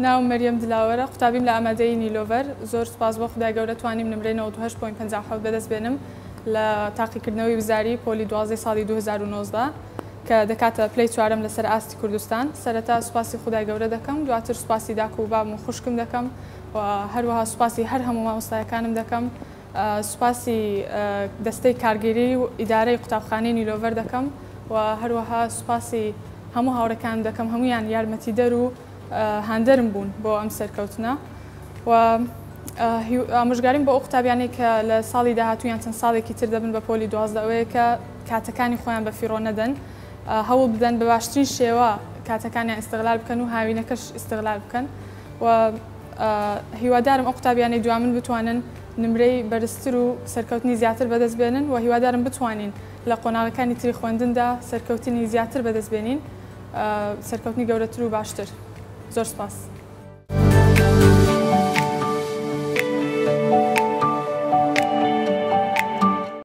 ناوم مەریەم دلاوەرە، قوتابیم لە ئامادەیی نیلۆڤەر. زۆر سوپاس بۆ خودای گەورە توانیم نمرەی 98.57 بەدەست بێنم لە تاقیکردنەوەی وزاری پۆلی 12 ساڵی 2019 کە دەکاتە پلەی چوارەم لەسەر ئاستی کوردستان. سەرەتا سوپاسی خودای گەورە دەکەم، دواتر سوپاسی داک و بابم و خوشکم دەکەم و هەروەها سوپاسی هەر هەموو مامۆستایەکانم دەکەم. سوپاسی دەستەی کارگێری و ئیدارەی قوتابخانەی نیلۆڤەر دەکەم و هەروەها سوپاسی هەموو هاوڕێکانم دەکەم، هەمویان یارمەتیدەر و هاندەرم بوون بۆ ئەم سەرکەوتنە. و ئامۆژگاریم بۆ ئەو قوتابیانەی کە لە ساڵی داهاتوو یان چەند ساڵێکی تر دەبن بە پۆلی 12 ئەوەیە کە کاتەکانی خۆیان بە فیڕۆ نەدەن، هەوڵ بدەن بە باشترین شێوە کاتەکانیان ئیستغلال بکەن و هاوینەکەش ئیستغلال بکەن. و هیوادارم ئەو قوتابیانەی دوامن بتوانن نمرەی بەرزتر و سەرکەوتنی زیاتر بەدەست بێنن و هیوادارم بتوانین لە قۆناغەکانی تری خوێندندا سەرکەوتنی زیاتر بەدەست بێنین، سەرکەوتنی گەورەتر و باشتر. زۆر سپاس.